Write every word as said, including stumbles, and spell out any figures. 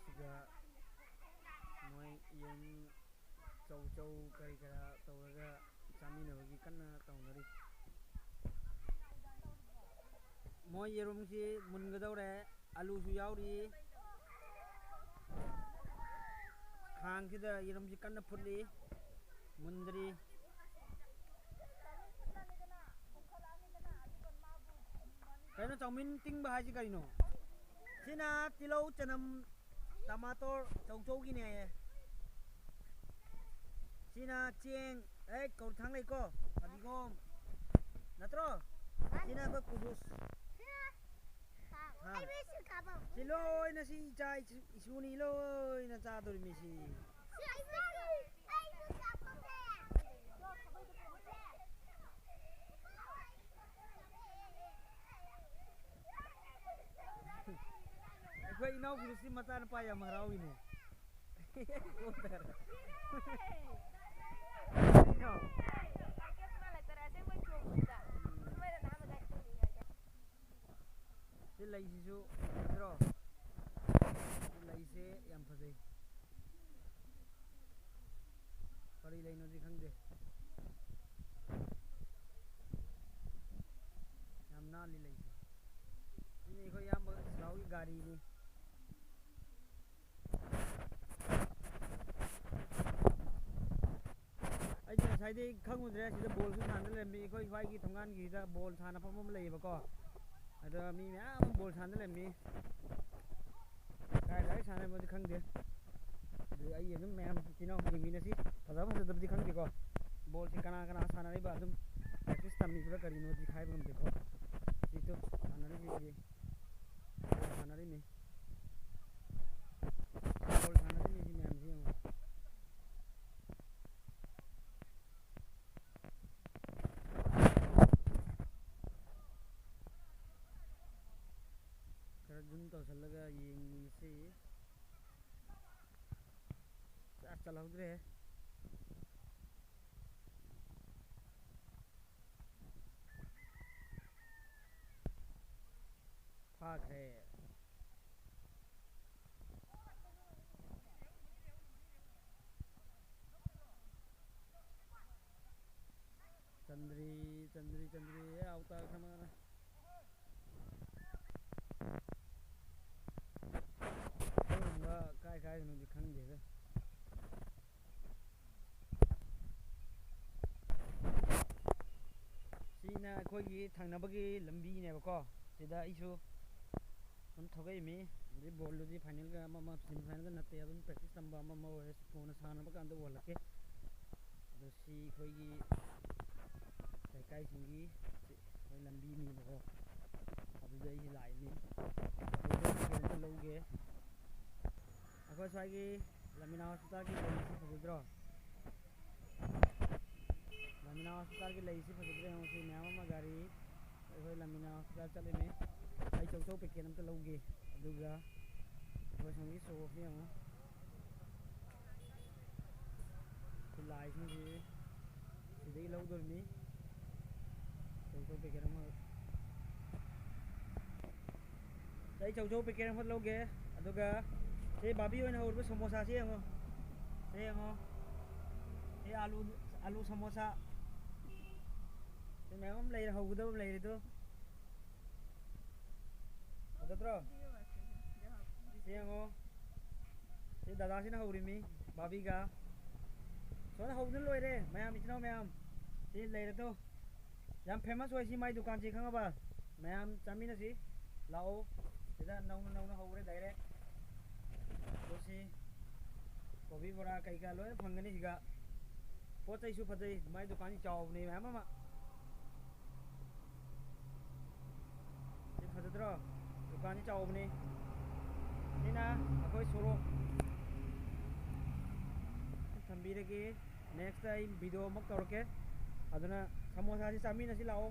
ꯁꯤꯒ ꯃꯣꯏ ꯌꯦꯟ ꯆꯧ ꯆꯧ ꯀꯔꯤ ꯀꯔꯥ ꯇꯧꯔꯒ ꯆꯥꯃꯤꯟꯅꯕꯒꯤ ꯀꯟꯅ ꯇꯧꯅꯔꯤ꯫ ꯃꯣꯏ ꯌꯦꯔꯨꯝꯁꯤ ꯃꯨꯟꯒꯗꯧꯔꯦ, ꯑꯂꯨꯁꯨ ꯌꯥꯎꯔꯤ꯫ ꯈꯥꯡꯁꯤꯗ ꯌꯦꯔꯨꯝꯁꯤ ꯀꯟꯅ ꯐꯨꯠꯂꯤ, ꯃꯨꯟꯗ꯭ꯔꯤ꯫ ꯀꯩꯅꯣ ꯆꯧꯃꯤꯟ ꯇꯤꯡꯕ ꯍꯥꯏꯁꯤ ꯀꯔꯤꯅꯣ? ꯁꯤꯅ ꯇꯤꯜꯍꯧ, ꯆꯅꯝ, ꯇꯃꯥꯇꯣꯔ, ꯆꯧꯆꯧꯒꯤꯅꯦ ꯍꯥꯏꯌꯦ꯫ ꯁꯤꯅ ꯆꯦꯡ, ꯑꯦ, ꯀꯧꯔꯤ ꯊꯥꯡ ꯂꯩꯀꯣ, ꯐꯗꯤꯒꯣꯝ, ꯅꯠꯇ꯭ꯔꯣ? ꯁꯤꯅ ꯑꯩꯈꯣꯏ ꯀꯨꯕꯨꯁ꯫ ꯍꯥ꯫ ꯁꯤ ꯂꯣꯏꯅ ꯁꯤ ꯏꯆꯥ ꯏꯁꯨ-, ꯏꯁꯨꯅꯤ ꯂꯣꯏꯅ ꯆꯥꯗꯣꯔꯤꯃꯤ ꯁꯤ꯫ ꯑꯩꯈꯣꯏ ꯏꯅꯥꯎꯄꯤꯗꯨ ꯁꯤ ꯃꯆꯥꯅꯨꯄꯥ ꯌꯥꯝ ꯍꯔꯥꯎꯏꯅꯦ꯫ ꯁꯤ ꯂꯩꯁꯤꯁꯨ ꯐꯖꯗ꯭ꯔꯣ? ꯁꯤ ꯂꯩꯁꯦ ꯌꯥꯝ ꯐꯖꯩ꯫ ꯀꯔꯤ ꯂꯩꯅꯣꯗꯤ ꯈꯪꯗꯦ꯫ ꯌꯥꯝ ꯅꯥꯜꯂꯤ ꯂꯩꯁꯦ꯫ ꯁꯤꯅꯤ ꯑꯩꯈꯣꯏ ꯏꯌꯥꯝꯕ ꯁꯤꯂꯥꯎꯒꯤ ꯒꯥꯔꯤꯅꯤ꯫ ꯑꯩꯗꯤ ꯉꯁꯥꯏꯗꯩ ꯈꯪꯉꯨꯗ꯭ꯔꯦ, ꯁꯤꯗ ꯕꯣꯜꯁꯨ ꯁꯥꯟꯅ ꯂꯩꯔꯝꯃꯤ꯫ ꯑꯩꯈꯣꯏ ꯁ꯭ꯋꯥꯏꯒꯤ ꯊꯣꯡꯒꯥꯟꯒꯤꯁꯤꯗ ꯕꯣꯜ ꯁꯥꯟꯅꯐꯝ ꯑꯃ ꯂꯩꯌꯦꯕꯀꯣ, ꯑꯗ ꯃꯤ ꯃꯌꯥꯝ ꯑꯃ ꯕꯣꯜ ꯁꯥꯟꯅ ꯂꯩꯔꯝꯃꯤ꯫ ꯀꯥꯏ ꯀꯥꯏ ꯁꯥꯟꯅꯕꯅꯣꯗꯤ ꯈꯪꯗꯦ꯫ ꯑꯗꯨ ꯑꯩ ꯑꯗꯨꯝ ꯃꯌꯥꯝ ꯏꯆꯤꯟ ꯏꯅꯥꯎ ꯌꯦꯡꯃꯤꯟꯅꯁꯤ꯫ ꯐꯖꯕ ꯐꯖꯗꯕꯗꯤ ꯈꯪꯗꯦꯀꯣ꯫ ꯕꯣꯜꯁꯤ ꯀꯅꯥ ꯀꯅꯥ ꯁꯥꯟꯅꯔꯤꯕ, ꯑꯗꯨꯝ ꯄ꯭ꯔꯦꯛꯇꯤꯁ ꯇꯝꯃꯤꯕ꯭ꯔꯥ ꯀꯔꯤꯅꯣꯗꯤ ꯍꯥꯏꯕ ꯉꯝꯗꯦꯀꯣ꯫ ꯁꯤꯁꯨ ꯁꯥꯟꯅꯔꯤꯁꯤꯗꯤ ꯕꯣꯜ ꯁꯥꯟꯅꯔꯤꯅꯤ꯫ ꯕꯣꯜ ꯁꯥꯟꯅꯔꯤꯅꯤ ꯁꯤ ꯃꯌꯥꯝꯁꯤ ꯌꯦꯡꯉꯣ꯫ ꯈꯔ ꯖꯨꯝ ꯇꯧꯁꯜꯂꯒ ꯌꯦꯡꯉꯁꯤ꯫ ꯆꯥ ꯆꯜꯍꯧꯗ꯭ꯔꯦ꯫ ꯐꯥꯈ꯭ꯔꯦ꯫ ꯀꯥꯏꯗꯅꯣꯗꯤ ꯈꯪꯗꯦꯗ꯫ ꯁꯤꯅ ꯑꯩꯈꯣꯏꯒꯤ ꯊꯪꯅꯕꯒꯤ ꯂꯝꯕꯤꯅꯦꯕꯀꯣ꯫ ꯁꯤꯗ ꯑꯩꯁꯨ ꯑꯗꯨꯝ ꯊꯧꯒꯠꯂꯤꯃꯤ꯫ ꯑꯗꯩ ꯕꯣꯜꯗꯨꯗꯤ ꯐꯥꯏꯅꯦꯜꯒ ꯑꯃ ꯑꯃ ꯁꯦꯃꯤ ꯐꯥꯏꯅꯦꯜꯒ ꯅꯠꯇꯦ, ꯑꯗꯨꯝ ꯄ꯭ꯔꯦꯛꯇꯤꯁ ꯇꯝꯕ ꯑꯃ ꯑꯃ ꯑꯣꯏꯔꯁꯨ ꯀꯣꯟꯅ ꯁꯥꯟꯅꯕ ꯀꯥꯟꯗ ꯎꯍꯜꯂꯛꯀꯦ꯫ ꯑꯗꯣ ꯁꯤ ꯑꯩꯈꯣꯏꯒꯤ ꯂꯩꯀꯥꯏꯁꯤꯡꯒꯤ ꯑꯩꯈꯣꯏ ꯂꯝꯕꯤꯅꯦꯕꯀꯣ꯫ ꯑꯗꯨꯗ ꯑꯩꯁꯦ ꯂꯥꯛꯏꯅꯤ꯫ ꯑꯩꯈꯣꯏ ꯀꯩꯅꯣꯝꯇ ꯂꯧꯒꯦ꯫ ꯑꯩꯈꯣꯏ ꯁ꯭ꯋꯥꯏꯒꯤ ꯂꯃꯤꯅꯥ ꯍꯣꯁꯄꯤꯇꯥꯜꯒꯤ ꯂꯩꯁꯤ ꯐꯖꯗ꯭ꯔꯣ? ꯂꯃꯤꯅꯥ ꯍꯣꯁꯄꯤꯇꯥꯜꯒꯤ ꯂꯩꯁꯤ ꯐꯖꯗ꯭ꯔꯣ? ꯌꯦꯡꯉꯨ, ꯁꯤ ꯃꯌꯥꯝ ꯑꯃ ꯒꯥꯔꯤ ꯑꯩꯈꯣꯏ ꯂꯃꯤꯅꯥ ꯍꯣꯁꯄꯤꯇꯥꯜ ꯆꯠꯂꯤꯃꯤ꯫ ꯑꯩ ꯆꯧꯆꯧ ꯄꯦꯀꯦꯠ ꯑꯝꯇ ꯂꯧꯒꯦ꯫ ꯑꯗꯨꯒ ꯑꯩꯈꯣꯏ ꯁꯣꯝꯒꯤ ꯁꯣꯞꯁꯤ ꯌꯦꯡꯉꯨ꯫ ꯁꯤ ꯂꯥꯏꯁꯤꯡꯁꯤ ꯁꯤꯗꯒꯤ ꯂꯧꯗꯣꯔꯤꯃꯤ꯫ ꯆꯧꯆꯧ ꯄꯦꯀꯦꯠ ꯑꯃ꯫ ꯑꯩ ꯆꯧꯆꯧ ꯄꯦꯀꯦꯠ ꯑꯃꯈꯛ ꯂꯧꯒꯦ꯫ ꯑꯗꯨꯒ ꯁꯤ ꯕꯥꯕꯤ ꯍꯣꯏꯅ ꯍꯧꯔꯤꯕ ꯁꯃꯣꯁꯥꯁꯤ ꯌꯦꯡꯉꯣ꯫ ꯁꯤ ꯌꯦꯡꯉꯣ꯫ ꯁꯤ ꯑꯥꯂꯨ, ꯑꯥꯂꯨ ꯁꯃꯣꯁꯥ꯫ ꯁꯤ ꯃꯌꯥꯝ ꯑꯃ ꯂꯩꯔꯦ, ꯍꯧꯒꯗꯕ ꯂꯩꯔꯦ ꯑꯗꯨ꯫ ꯐꯖꯗ꯭ꯔꯣ? ꯁꯤ ꯌꯦꯡꯉꯣ꯫ ꯁꯤ ꯗꯗꯥꯁꯤꯅ ꯍꯧꯔꯤꯃꯤ, ꯕꯥꯕꯤꯒ꯫ ꯁꯣꯝꯗ ꯍꯧꯗꯨꯅ ꯂꯣꯏꯔꯦ, ꯃꯌꯥꯝ, ꯏꯆꯤꯟ ꯏꯅꯥꯎ ꯃꯌꯥꯝ꯫ ꯁꯤ ꯂꯩꯔꯦ ꯑꯗꯣ꯫ ꯌꯥꯝ ꯐꯦꯃꯁ ꯑꯣꯏ ꯁꯤ ꯃꯥꯏ ꯗꯨꯀꯥꯟꯁꯤ, ꯈꯪꯉꯕ? ꯃꯌꯥꯝ ꯆꯥꯃꯤꯟꯅꯁꯤ꯫ ꯂꯥꯛꯑꯣ꯫ ꯁꯤꯗ ꯅꯧꯅ ꯅꯧꯅ ꯍꯧꯔꯦ ꯗꯥꯏꯔꯦꯛ꯫ ꯑꯗꯣ ꯁꯤ ꯀꯣꯕꯤ ꯕꯣꯔꯥ ꯀꯩꯀꯥ ꯂꯣꯏꯅ ꯐꯪꯒꯅꯤ ꯁꯤꯒ꯫ ꯄꯣꯠ ꯆꯩꯁꯨ ꯐꯖꯩ꯫ ꯃꯥꯏ ꯗꯨꯀꯥꯟꯁꯤ ꯆꯥꯎꯕꯅꯦ ꯃꯌꯥꯝ ꯑꯃ꯫ ꯁꯤ ꯐꯖꯗ꯭ꯔꯣ? ꯗꯨꯀꯥꯟꯁꯤ ꯆꯥꯎꯕꯅꯤ꯫ ꯁꯤꯅ ꯑꯩꯈꯣꯏ ꯁꯣꯔꯣꯛ꯫ ꯊꯝꯕꯤꯔꯒꯦ꯫ ꯅꯦꯛꯁꯇ ꯑꯩ ꯚꯤꯗꯤꯑꯣ ꯑꯃ ꯇꯧꯔꯛꯀꯦ꯫ ꯑꯗꯨꯅ ꯁꯃꯣꯁꯥꯁꯤ ꯆꯥꯃꯤꯟꯅꯁꯤ ꯂꯥꯛꯑꯣ꯫